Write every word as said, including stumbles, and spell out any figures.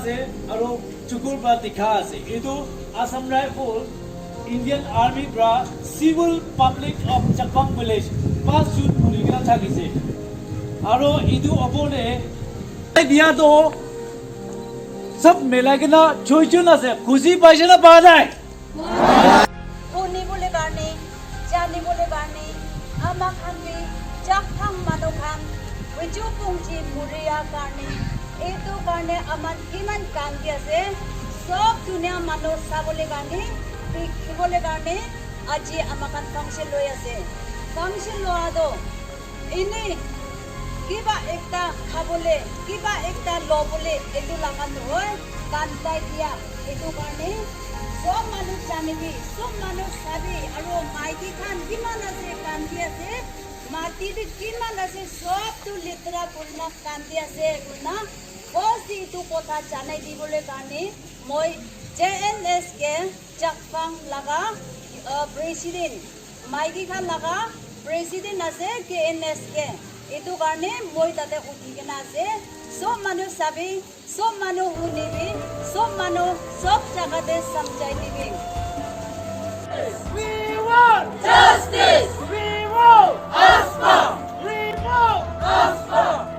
ase aro chukur pra dikha ase. Etu Assam Rifle Indian Army pra Civil Public of Chakfang Village pa shoot kuri kena thakise. Aro etu opor te dia toh sob milai kena choi jon ase. Khushi paise na pa nai? Hunibole karne, janibole karne, ama khan bi Chakfang manu khan huju pungji muria karne, etu karne aman kiman kandi ase, sob dunia manu sabole karne, dikhibole karne, aji ama khan function loi ase. Function loa toh ene kiba ekta khabole, kiba ekta lobole, etu laga nohoi, kandai dia. Etu karne sob manu janibi, sob manu sabi, aro maiki khan kiman ase, kandi ase, mati bi kiman ase, sob tu letera kurina kandi ase, kurina bas etu kotha janai dibole karne moi J N S K Chakfang laga, uh, president, maiki khan laga president ase K N S K. Etu karne moi tate uthi kena ase. Sob manu sabi, sob manu hunibi, sob manu sob jaga te samjhai dibi. We want justice. We want AFSPA. We want AFSPA.